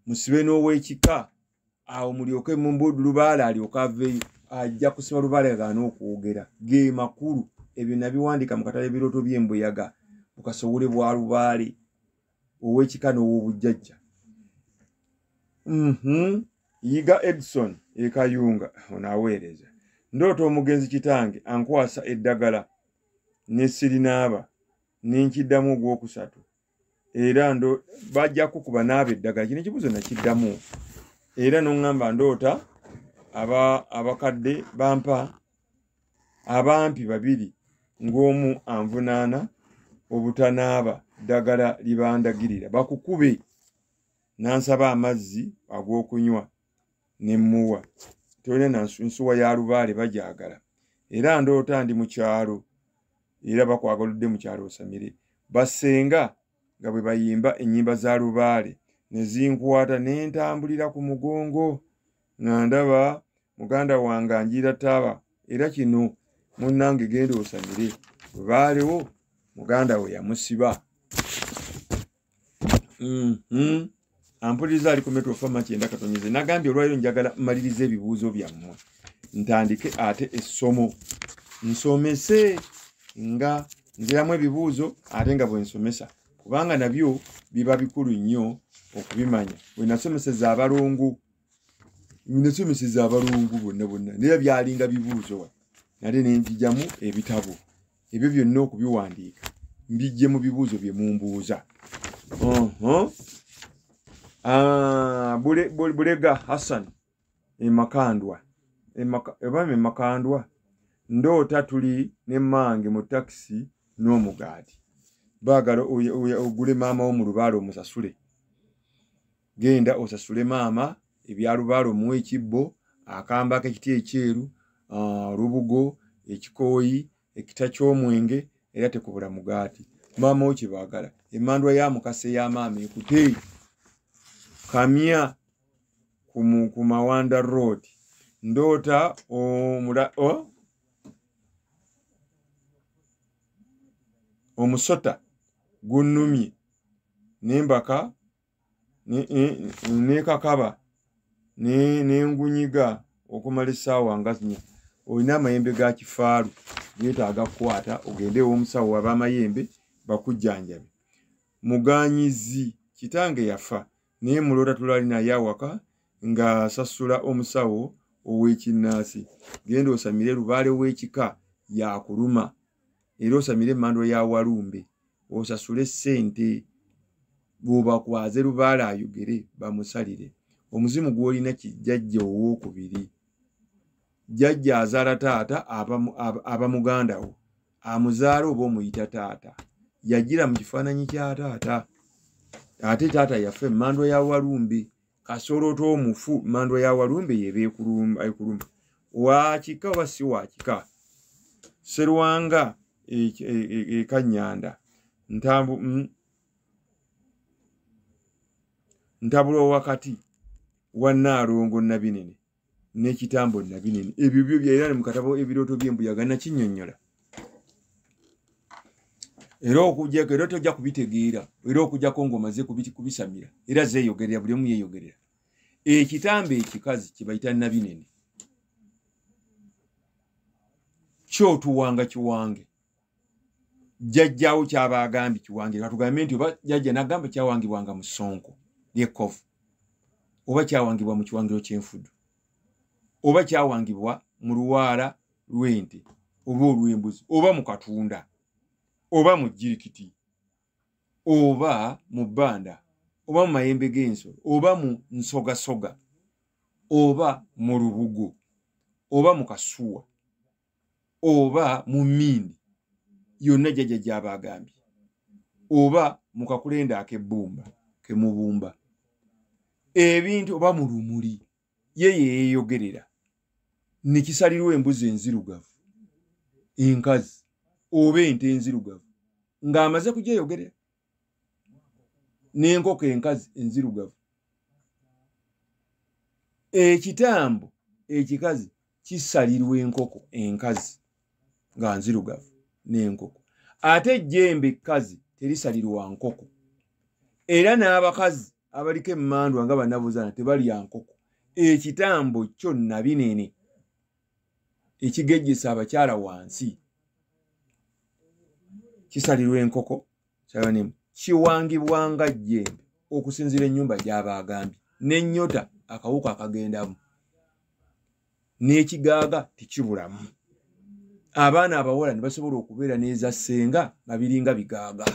musibe n'ow'ekika, awo mulyoke mumbudu lubaale alyoke aveeyo. Ajja kusiba lubaale agaana okwogera ge makulu. Ebyo nabiwandiika mu katale ebirooto by'embuyaga, bukasowole bwa lubaale ow'ekika n'ow'obujjajja. Yiga Edson e Kayunga ono aweereza. Ndoota omugenzi kitange ankwasa eddagala ne sirinaaba ne nkiddamu ogwokusatu, era bajja kukuba naaba eddagala. Kino ekibuuzo nakiddamu era n'oŋŋamba ndoota abakadde bampa abampi babiri ng'omu anvunaana obutanaaba ddagala libandagirira, bakukube n'ansaba amazzi ag'okunywa ne mmuwa. Tolina nsuwa ya lubaale bagyagala. Era ndoota ndi mu kyalo, era bakwagaludde mu kyalo osamire. Basenga nga bwe bayimba ennyimba za lubaale ne zinkwata ne ntambulira ku mugongo nga ndaba muganda wange anjira taaba. Era kino munnange genda osamire, lubaalewo muganda we yamusiba. Ampuliriza ali ku Metro Farmer 90. Nagambye olwaleero njagala mmalirize ebibuuzo byammwe, ntandike ate essomo nsomese nga nziramu ebibuuzo ate nga bwe nsomesa, kubanga nabyo biba bikulu nnyo okubimanya. Bwe nasomeseza abalongo, nasomeseza abalongo bonna bonna, naye byalinga bibuuzo wa nate ne nziggyamu ebitabo ebyo byonna okubiwandiika mbijje mu bibuuzo bye mumbuuza. Bulega Hassan emakandwa emakandwa ndoota tuli ne mmange mu takisi n'omugaati. Baagala ogule maama wo mu lubaale omusasule. Genda osasule maama ebya lubaale, omuwe ekibbo, akamba ak'ekiti ekyeru, olubugo, ekikooyi, ekita ky'omwenge, era tekubula mugaati. Maama wo kye baagala. Emmandwa ya Mukasa eya maama ekute. Kamya ku Mawanda Road. Ndoota omusota gunnumye Nembaka nekakaba nengunyiga okumala essaawa nga nnya. Olina amayembe ga kifaalu, geetaaga kukwata ogende ew'omusawo w'amayembe bakujjanjabe. Muganyizi kitange yafa naye muloota tulali naye awaka ng'asasula omusawo ow'ekinnansi. Genda osamire lubaale w'ekika yakuluma, era osamire emmandwa ya Walumbe, osasule ssente bw'obakwaze lubaale ayogere bamusalire. Omuzimu gw'olina kijjajja owookubiri. Jjajja azaala taata aba muganda wo, amuzaala oba omuyita taata. Yajjira mu kifaananyi kya taata, ate taata yaffe emmandwa ya Walumbe. Kasolo omufu mmandwa ya Walumbe yeba ekuluma. Wa kika oba si wa kika? Serwanga e Kanyanda ntabulwa wakati wa Nnaalongo Nabinene n'ekitambo Nabinene. Ebyo byo byera mu katabo Ebirooto by'Embuyaga nakinnyonnyola. Era okujjako era tojja kubitegeera, era okujjako ng'omaze kubisamira. Era zeeyogerera, buli omu yeeyogerera. Ekitambo ekikazi kye bayita Nabinene kyotuwanga kiwange. Jjajjaawo kyaba agambye kiwange, katugambe nti oba jjajja n'agamba kyawangibwanga mu ssonko ly'ekkovu, oba kyawangibwa mu kiwangiro ky'enfudu, oba kyawangibwa mu luwaala lw'ente oba olw'embuzi, oba mu katunda, oba mu jjirikiti, oba mu bbanda, oba mu mayembe g'ensolo, oba mu nsogasoga, oba mu lubugo, oba mu kasuwa, oba mu mmindi yonna jjajja gy'aba agambye, oba mu kakulenda ak'ebbumba kemubumba ebintu, oba mu lumuli ye yeeyogerera ne kisalirwa embuzi enzirugavu enkazi oba ente enzirugavu ng'amaze kugyeyogerera, n'enkoko enkazi enzirugavu. Ekitambo ekikazi kisalirwa enkoko enkazi nga nzirugavu n'enkoko, ate ejjembe ekkazi terisalirwa nkoko. Era n'abakazi abaliko emmandwa nga bannabuzaana tebalya nkoko. Ekitambo kyo Nabinene ekigejjesa abakyala wansi kisalirwa enkoko, kiwangibwa nga jjembe okusinziira ennyumba gy'aba agambye, n'ennyota akawuka akagendamu n'ekigaaga tekibulamu. Abaana abawala ne basobola okubeera n'eza ssenga nga biringa bigaaga.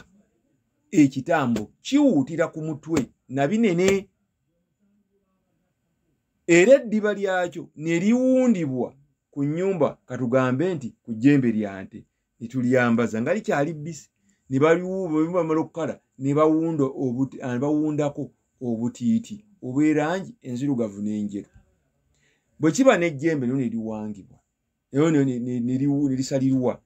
Ekitambo kiwuutira ku mutwe Nabinene, era eddiba lyakyo ne liwundibwa ku nnyumba, katugambe nti ku jjembe lya nte, ne tulyambaza nga likyali bbisi, ne bamala okukala ne bawundako obutiiti obw'erangi enzirugavu n'enjeru. Bwe kiba n'ejjembe nyo ne liwangibwa ne lisalirwa,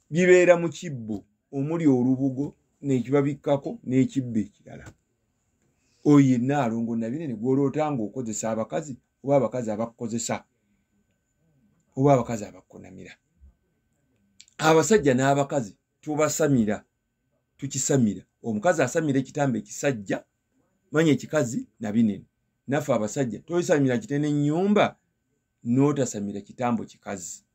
bibeera mu kibbo omuli olubugo n'ekibabikkako n'ekibbo ekirala. Oyo ye Nnaalongo Nabinene gw'oloota ng'okozesa abakazi, oba abakazi abakukozesa, oba abakazi abakkunamira. Abasajja n'abakazi tubasamira, tukisamira. Omukazi asamira ekitambo ekisajja, manya ekikazi Nabinene. Naffe abasajja tosamira kitene nnyumba n'otasamira kitambo kikazi.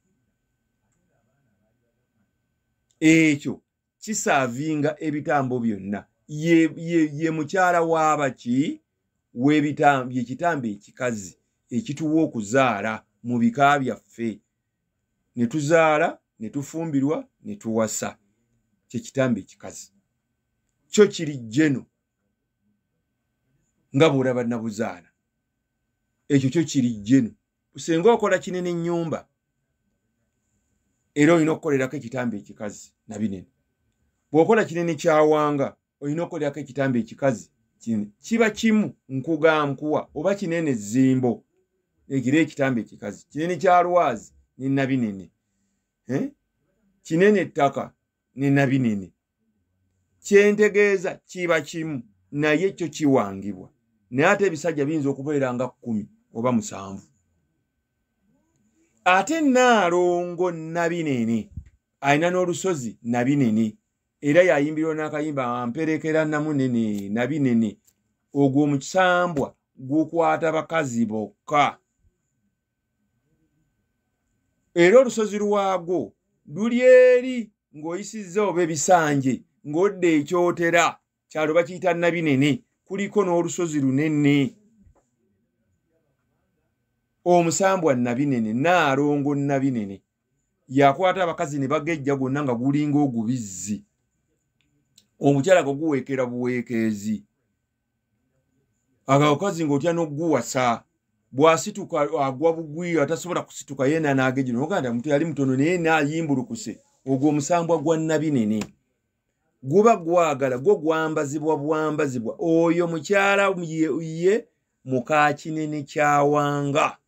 Ekyo kisaavinga ebitambo byonna. Ye mukyala w'abaki w'ekitambo ekikazi ekituwa okuzaala mu bika byaffe, ne tuzaala ne tufumbirwa ne tuwasa. Kye kitambo ekikazi kyo kiri jeno nga bw'olaba nabuzaana, ekyo kyo kiri jeno. Singa okola kinene ennyumba, era olina okukolerako ekitambo ekikazi Nabinene. Bw'okola kinene kyawanga, olina okukolerako ekitambo ekikazi kinene. Kiba kimu nkugankuwa oba kinene zimbo ekiro ekitambo ekikazi kinene kya lwazi ne Nabinene, kinene ettaka ne Nabinene. Kyentegeeza kiba kimu, naye kyo kiwangibwa. Naye ate ebisajja biyinza okubeera nga 10 oba 7. Ate Nnaalongo Nabinene alina n'olusozi Nabinene. Era yayimbirwa n'akayimba amperekera namunene nabinene. Ogwo omusambwa gukwata bakazi bokka. Era olusozi lwagwo luli eri ng'oyisizza oba ebisanje ng'odda ekyotera kyalo bakiyita Nabinene, kuliko n'olusozi lunene. Omusambwa Nabinene, Nnaalongo Nabinene yakwata abakazi ne bagejja gwonna nga gulinga ogubizzi. Omukyala gwe guweekera buweekeezi. Agakazi ng'otya n'oguwasa, bw'asituka agwa bugwi, atasobola kusituka yenna n'agejja. N'ogamba nti yali mutono naye n'ayimbulukuse. Ogwo omusambwa gwa Nabinene guba gwagala, gwo gwambazibwa bwambazibwa. Oyo mukyala ye muka Kinene Kyawanga.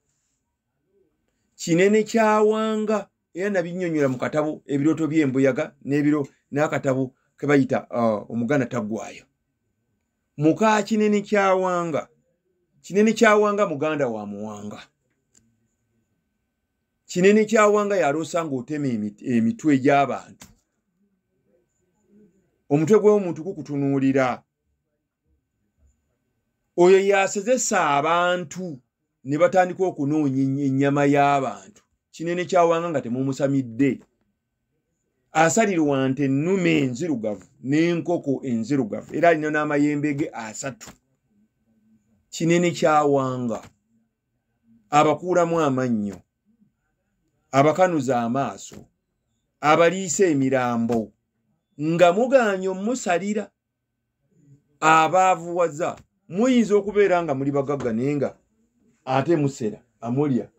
Kinene Kyawanga era nabinnyonnyola mu katabo ebirooto by'embuyaga n'ebiro n'akatabo ke bayita Omuganda Taggwaayo. Muka Kinene Kyawanga. Kinene Kyawanga muganda wa Muwanga. Kinene Kyawanga yaloosa ng'otema emitwe gy'abantu. Omutwe gw'omuntu gukutunuulira. Oyo yasezesa abantu ne batandika okunoonya ennyama y'abantu. Kinene Kyawanga nga temumusamidde. Asalirwa nte ennume enzirugavu n'enkoko enzirugavu, era alina n'amayembe ge 3. Kinene Kyawanga abakuulamu amannyo, abakanuza amaaso, abaliisa emirambo nga mugaanye omusalira, abaavuwaza. Muyinza okubeera nga muli bagagga naye nga ate musera, amulya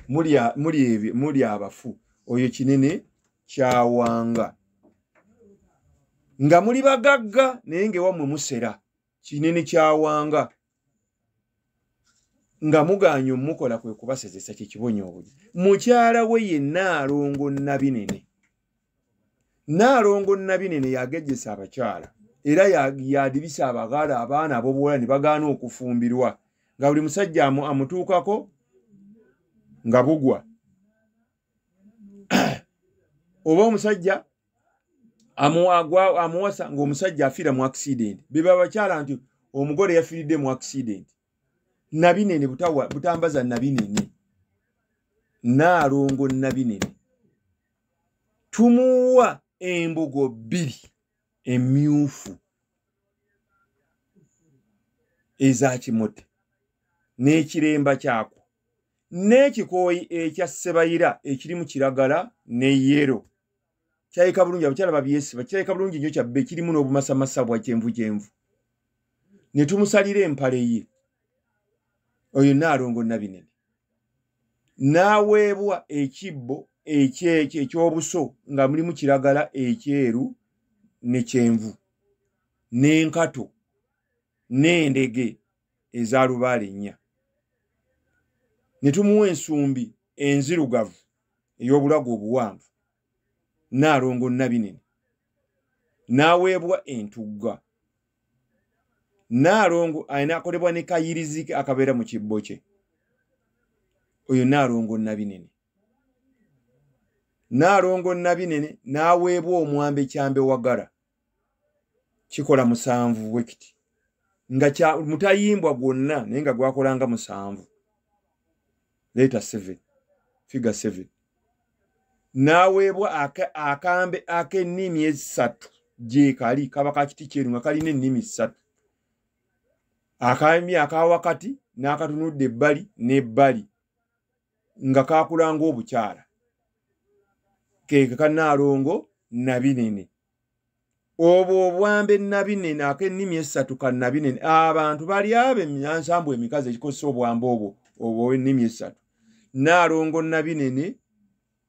muli abafu. Oyo Kinene Kyawanga. Nga muli bagagga naye ng'ewammwe musera. Kinene Kyawanga nga mugaanye omukola kwe kubasezesa kye kibonyoobonyo. Mukyala we ye Nnaalongo Nabinene. Nnaalongo Nabinene yagejjesa abakyala era yadibisa abagala abaana ab'obuwala ne bagaana okufumbirwa, nga buli musajja amutuukako nga bugwa. Oba omusajja amuwasa ng'omusajja afiira mu accident. Beba abakyala nti omugole yafiiridde mu accident. Nabinene butambaza Nabinene. Nnaalongo Nabinene tumuwa embugo 2 emyufu eza kimote n'ekiremba kyakwo n'ekikooyi ekya Ssebayira ekirimu kiragala ne yero. Kyayika bulungi, abakyala babyesiba, kyayika bulungi nnyo kyabbe, kirimu n'obumasamasa bwa kyenvu kyenvu. Ne tumusalira empale ye. Oyo Nnaalongo Nabinene n'aweebwa ekibbo eky'obuso nga mulimu kiragala ekyeru ne kyenvu n'enkato n'endege eza lubaale 4. Ne tumuwa ensumbi enzirugavu ey'obulago obuwanvu. Nnaalongo Nabinene n'aweebwa entugga. Nnaalongo alina akolebwa ne kayirizi akabeera mu kibbo kye. Oyo Nnaalongo Nabinene. Nnaalongo Nabinene n'aweebwa omwambe kyambe wagala. Kikola 7 bwe kiti. Nga kya mutayimbwa gwonna naye nga gwakolanga 7. Leeta 7. Figure 7. N'aweebwa akambe ak'ennimi 3 gye kali kaba ka kiti kyeru nga kalina ennimi 3. Akambi akawakati n'akatunudde ebbali n'ebbali nga kakulanga obukyala. Keeka ka Nnaalongo Nabinene. Obwo obwambe Nabinene ak'ennimi 3 ka Nabinene. Abantu bali abo emyansambu emikazi ekikozesa obwambe obwo obw'ennimi 3. Nnaalongo Nabinene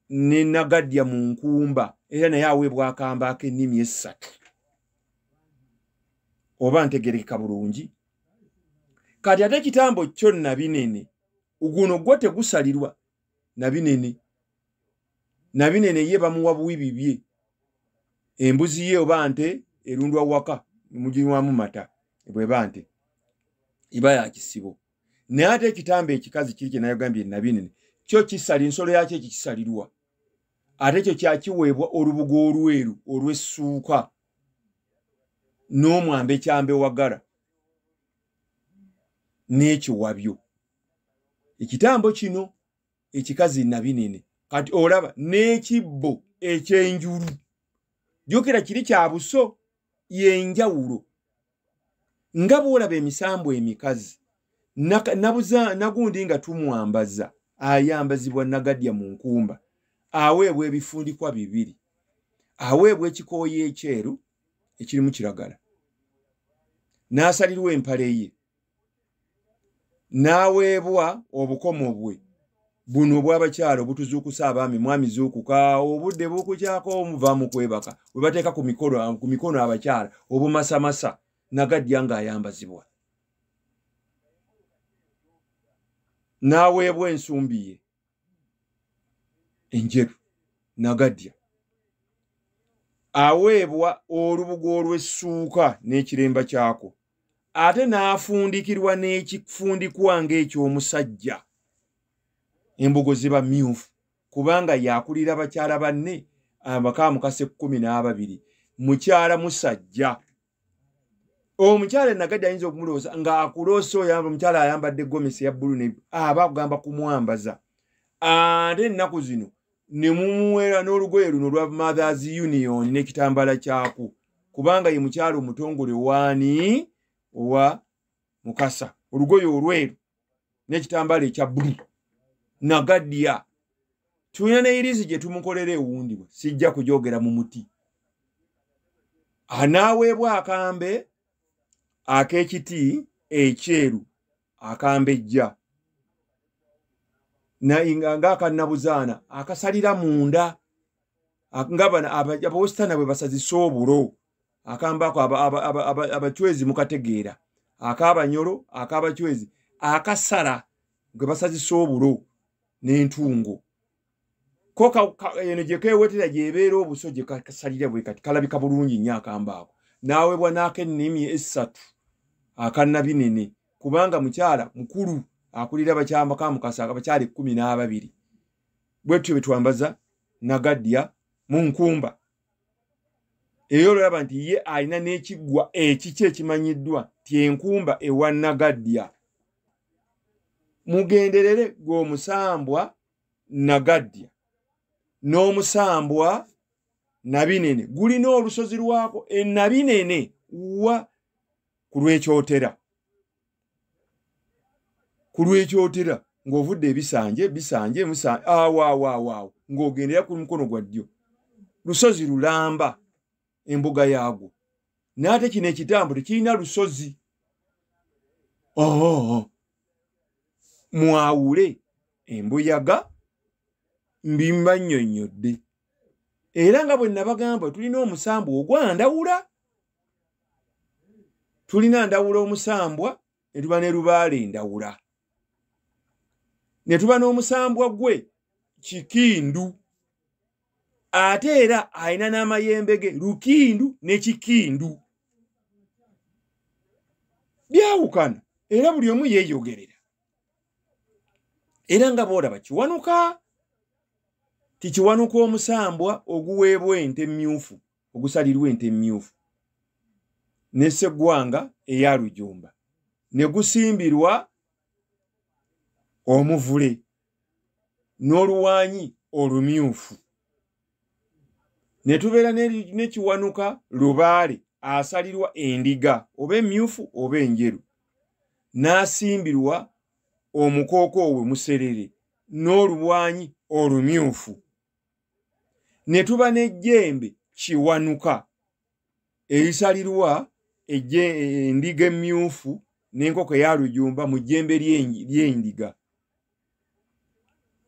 ne Nagadya mu nkumba era naye aweebwa akamba ak'ennimi 3. Oba ntegerekeka bulungi. Kati ate ekitambo kyo Nabinene guno gwo tegusalirwa Nabinene. Nabinene ye bamuwa buwi bibye. Embuzi ye oba nte erundwa waka muginywamu mata bweba nte iba ya kisibo. Naye ate ekitambo ekikazi kiri kye nayogambye Nabinene kyo kisali ensolo yakyo ekikisalirwa. Ate ekyo kyakiweebwa olubugo olweru olw'essuuka n'omwambe kyambe wagala n'ekiwabyo. Ekitambo kino ekikazi Nabinene. Kati olaba n'ekibbo ekyenjulu, jjukira kiri kya buso, y'enjawulo. Nga bw'olaba emisambu emikazi nagundi nga tumwambaza, ayambazibwa Nagadya mu nkumba, aweebwa ebifundikwa bibiri, aweebwa ekikooyi ekyeru ekirimu kiragala, n'asalirwa empale ye, n'aweebwa obukomo bwe buno obw'abakyala obutuzuukusa abaami, mwami zuukuka, obudde bukukyako, omuva mu kwebaka, bwe bateeka ku mikono abakyala obumasamasa. Nagadya ng'ayambazibwa, n'aweebwa ensumbi ye enjeru. Nagadya aweebwa olubugo olw'essuuka n'ekiremba kyako, ate n'afundikirwa n'ekifundikwa ng'ekyomusajja. Embugo ziba myufu kubanga yakulira bakyala banne abakamukase 12, mukyala musajja. Omukyala Nagadya ayinza okumulowooza ng'akuloosa oyo omukyala ayambadde gomesi eya bbulu, aba akugamba kumwambaza. Ate ennaku zino ne mumuwera n'olugoye luno olwa Mothers Union n'ekitambaala kyako, kubanga ye mukyala omutongole waani owa Mukasa, olugoye olweru n'ekitambaala ekya bbulu. Nagadya tulina n'eyirizi gye tumukolera ewundibwa, sijja kugyogera mu muti. Anaaweebwa akambe ak'ekiti ekyeru, akambejja ng'akannabuzaana akasalira munda, nga bano abawositana bwe basazisa obulo, akambe ako abachwezi mukategeera, ak'abanyolo, ak'abachwezi, akasala gwe basazisa obulo n'entungo. Ko eno gye keewetera gy'ebeera obuso gye kasalira bwe kati, kalabika bulungi nnyo akambe ako. N'aweebwa n'ak'ennimi essatu akannabinene, kubanga mukyala mukulu akulira bakyamakamukasa abakyala 12. Bwe tutyo bwe twambaza Nagadya mu nkumba. Eyo olaba nti ye alina n'ekiggwa ekiki ekimanyiddwa ti enkumba ewa Nagadya. Mugenderere gw'omusambwa Nagadya n'omusambwa Nabinene gulina olusozi lwako e Nabinene wa ku lw'ekyotera, ku lw'ekyotera ng'ovudde ebisanje bisanje awo awo awo awo ng'ogendera ku mukono gwa ddyo, lusozi lulamba embuga yaagwo. N'ate kino ekitambo tekirina lusozi. Mwawule embuyaga mbimba nnyonnyodde. Era nga bwe nabagamba tulina omusambwa ogwandawula, tulina ndawula omusambwa ne tuba ne lubaale endawula, ne tuba n'omusambwa gwe Kikindu, ate era alina n'amayembe ge Lukindu ne Kikindu. Byawukana era buli omu yeeyogerera. Era nga bw'olaba Kiwanuka, tikiwanuka omusambwa oguweebwa ente emmyufu, ogusalirwa ente emmyufu ne Sseggwanga eya Lujumba, ne gusimbirwa omuvule n'oluwanyi olumyufu. Ne tubeera ne Kiwanuka Lubaale asalirwa endiga oba emmyufu oba enjeru, n'asimbirwa omukookoowe muserere n'oluwanyi olumyufu. Ne tuba n'ejjembe Kiwanuka erisalirwa endiga emmyufu n'enkoko eya Lujumba mu jjembe ly'endiga.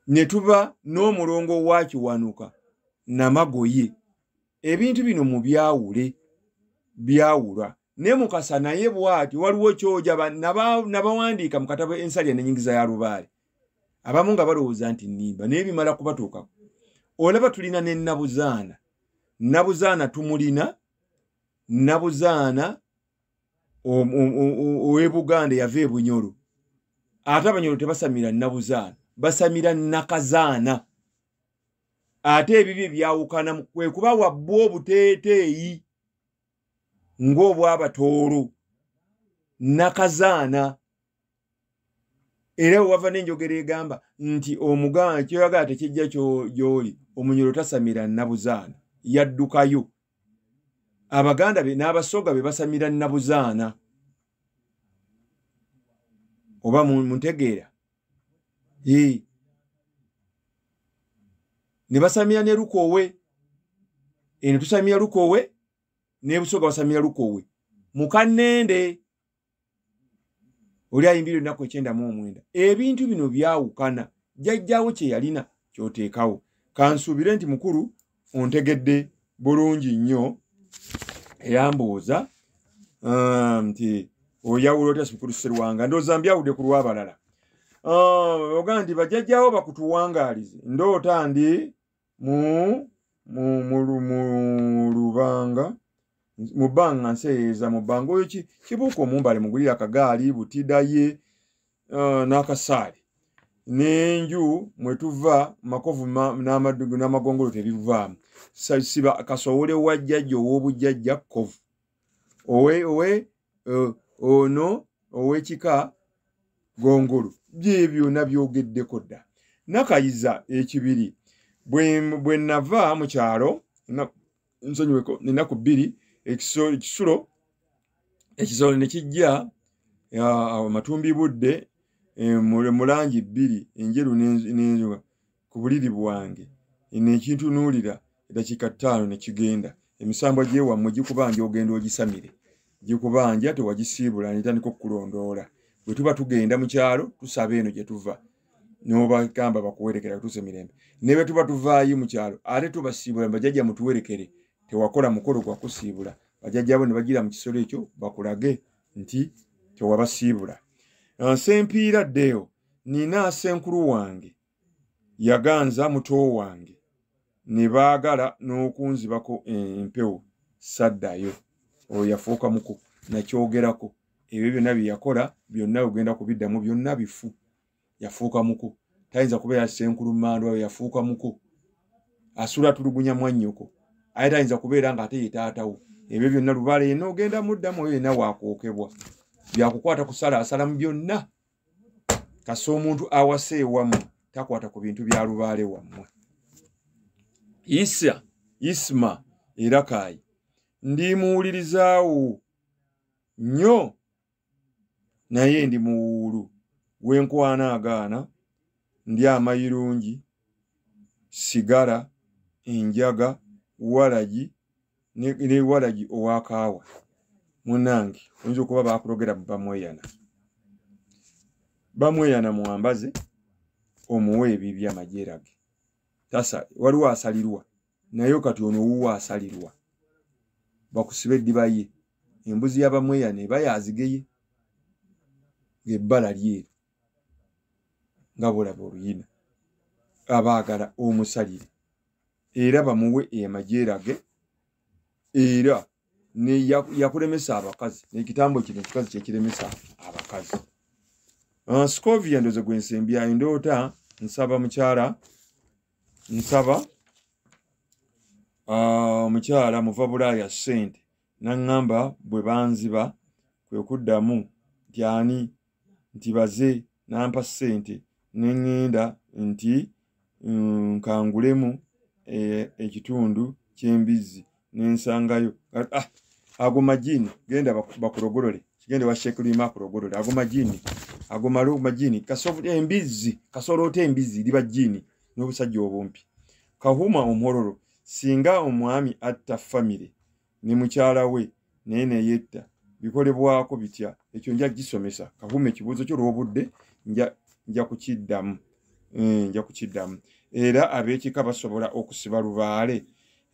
Ne tuba n'omulongo wa Kiwanuka Namagoye. Ebintu bino mu byawule, byawulwa. Ne Mukasa naye bw'ati waliwo kyoja nabawandiika mu katabo ensalya n'ennyingiza ya Lubaale. Abamu nga balowooza nti nnimba, naye bimala kubatuukako. Olaba tulina ne Nabuzaana. Nabuzaana tumulina, Nabuzaana ow'e Buganda yava e Bunyoro. Ate Abanyoro tebasamira Nabuzaana, basamira Nakazaana. Ate ebibye byawukana kwe kuba wabbwa obuteeteeyi ng'obw'Abatooro nakazaana. Era wava n'enjogera egamba nti omuganda kyoyagala tekijja gy'oli, omunyolo tasamira nabuzaana, yaddukayo. Abaganda be n'Abasoga be basamira nabuzaana. Oba muntegeera? Ne basamira ne Lukowe. Eno tusamira Lukowe, ne Busoga basamira Lukowe. Mukannende oli ayimbira ennaku 99. Ebintu bino byawukana. Jjajjaawo kye yalina ky'oteekawo. Kansuubire nti mukulu ontegedde bulungi nnyo. Eyambuuza nti oyawula otya mukulu Sserwanga, ndowooza mbyawudde ku lw'abalala. Oga nti bajjajjaawo bakutuwangaalize. Ndoota ndi mu lubanga mu bbanga nseeyeeza mu bbanga. Oyo kibuuka omumbale mugulire akagaali butida ye n'akasaale n'enju mwe tuva makovu n'amagongolo tebivaamu. Siba kasowole wa jjajja ow'obujjajja kkovu owe ono ow'ekika gongolo. Bye byonna byogeddeko dda. Nakayiza ekibiri bwe nava mu kyalo nsonyiweko ennaku 2 ekisulo ekisolo ne kijja amatumbi budde mu langi 2 enjeru n'enjuga ku buliri bwange nekintunuulira eddakiika 5 ne kigenda. Emisambwa gyewammwe gikubanja ogenda ogisamire, gikubanja tewagisiibula netandika okukulondoola. Bwe tuba tugenda mu kyalo tusaba eno gye tuva n'obagamba bakuwerekera tuuse mirembe. Ne bwe tuba tuvaayo mu kyalo ate tubasiibula bajjajja mutuwerekere, tewakola mukolo gwa kusiibula. Bajjajjaabo ne bagira mu kisolo ekyo bakulage nti tewabasiibula. Sempiira ddeyo nina ssenkulu wange yaganza muto wange ne baagala n'okunzibako empewo saddayo. Oyo yafuuka muku nakyogerako. Ebyo byonna bye yakola byonna ogenda kubiddamu byonna bifu. Yafuuka muku, tayinza kubeera ssenkulu mmandwa, oyo yafuuka muku asula tulugunya mwannyoko, aye tayinza kubeera ng'ate ye taatawo. Ebyo byonna lubaale yenna ogenda muddamu, oyo yenna waakwokebwa. Byakukwata kusala asalamu byonna. Kasa omuntu awase ewammwe takwata ku bintu bya lubaale wammwe. Isa Isma era Kaayi ndi muwulirizaawo nnyo naye ndi muwuulu gwenkwana agaana, ndi amayirungi, sigala, enjaga, walagi ne walagi owakaawa. Munnange oyinza okuba baakulogera bamweyana. Bamweyana muwambaze omuwe ebibya amajeera ge. Tasa waliwo asalirwa naye kati ono owuwo asalirwa. Bakusiba eddiba ye. Embuzi y'abamweyana eba yazigeye ng'ebbala lyeru nga bw'olaba oluyina. Abaagala omusalire era bamuwe amajeera ge. Era yakulemesa abakazi n'ekitambo kino ekikazi kyekiremesa abakazi. Scovia ndoze gwe nsembyayo. Ndoota nsaba mukyala, nsaba omukyala muva Bulaaya ssente n'aŋŋamba bwe banziba kwe kuddamu nti ani nti baze n'ampa ssente ne ŋŋenda nti nkangulemu ekitundu ky'embizzi ne nsangayo. Ago majini genda bakulogolole, kigende wa Sheikh Luyima akulogolole. Ago majini, ago malo majini kasovu embizzi kasoloota embizzi liba jini n'obusajja obumpi. Kahuma omwororo singa omwami atta famire ne mukyala we naye neyetta bikolebwako bitya? Ekyo nja gisomesa. Kahuma ekibuuzo kyo olw'obudde nja kukiddamu. Nja kukiddamu. Era ab'ekika basobola okusiba lubaale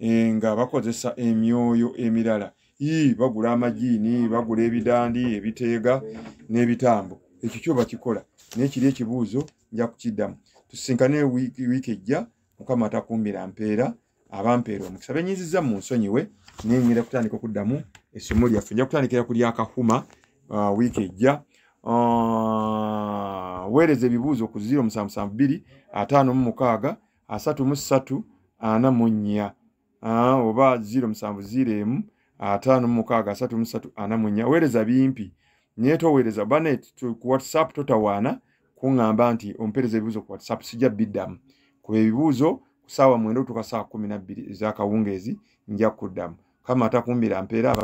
nga bakozesa emyoyo emirala. Bagula amajiini, bagula ebidandi, ebiteega n'ebitambo. Ekyo kyo bakikola. Naye kiri ekibuuzo nja kukiddamu. Tusinkane wiiki ejja. Mukama atakumbira mpeera abampeera omukisa. Benyiziza mu nsonyiwe naye ngenda kutandika okuddamu essomo lyaffe. Nja kutandikira ku lya Kahuma wiiki ejja. Weereza ebibuuzo ku 0772 56 33 44, oba 0701 56 33 44. Weereza bimpi, naye toweereza bane ku WhatsApp. Totawaana kuŋŋamba nti ompeereza ebibuuzo ku WhatsApp, sijja biddamu. Kuba ebibuuzo ku ssaawa 9 otuuka ssaawa 12 ez'akawungeezi, nja kuddamu. Kama atakumbira mpeera.